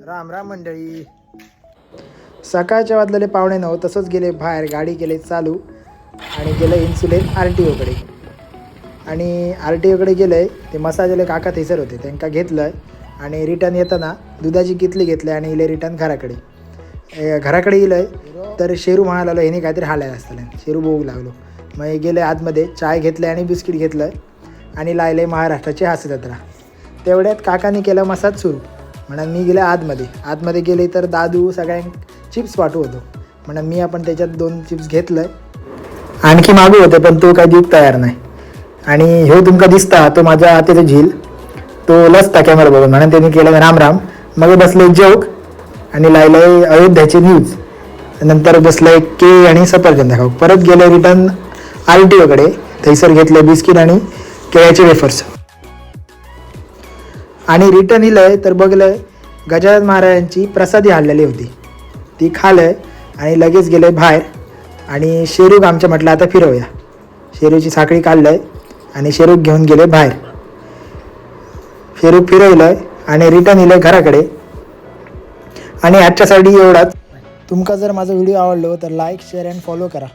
राम राम मंडळी. सकाळच्या वाजलेले 8:45. तसंच गेले बाहेर, गाडी गेले चालू आणि गेलं इन्सुलिन आरटीओकडे. आणि आरटीओकडे गेलं ते मसाजले काका थैसर होते, त्यांना घेतलं आणि रिटर्न येताना दुधाची किटली घेतली आणि इले रिटर्न घराकडे. घराकडे इलंय तर शेरू म्हणाला लागलो, ह्याने काहीतरी हालायला असतं. शेरू बघू लागलो. मग हे गेले आतमध्ये, चाय घेतलं आणि बिस्किट घेतलं आणि लायले महाराष्ट्राची हास्यजत्रा. तेवढ्यात काकाने केलं मसाज सुरू, म्हणून मी गेले आतमध्ये. आतमध्ये गेले तर दादू सगळ्यांक चिप्स वाटू होतो, म्हणून मी आपण त्याच्यात दोन चिप्स घेतलं. आणखी मागू होते पण तो काही देऊक तयार नाही. आणि ह्यो तुमका दिसता तो माझ्या आतेचा झील, तो लसता कॅमेरा बघून, म्हणून त्यांनी केलं राम राम. मग बसले जोक आणि लायलंय अयोध्याची न्यूज. नंतर बसलंय के आणि सफरचंद खाऊ. परत गेले रिटर्न आरटीओकडे, थैसर घेतले बिस्किट आणि केळ्याचे वेफर्स आणि रिटर्न इलंय तर बघलंय गजानन महाराजांची प्रसादी आणलेली होती, ती खालंय आणि लगेच गेले बाहेर. आणि शेरूक आमच्या म्हटलं आता फिरवूया. शेरूची साखळी काढलंय आणि शेरूक घेऊन गेले बाहेर. शेरूक फिरवलंय आणि रिटर्न इलंय घराकडे. आणि आजच्यासाठी एवढाच. तुमका जर माझा व्हिडिओ आवडलो तर लाईक, शेअर अँड फॉलो करा.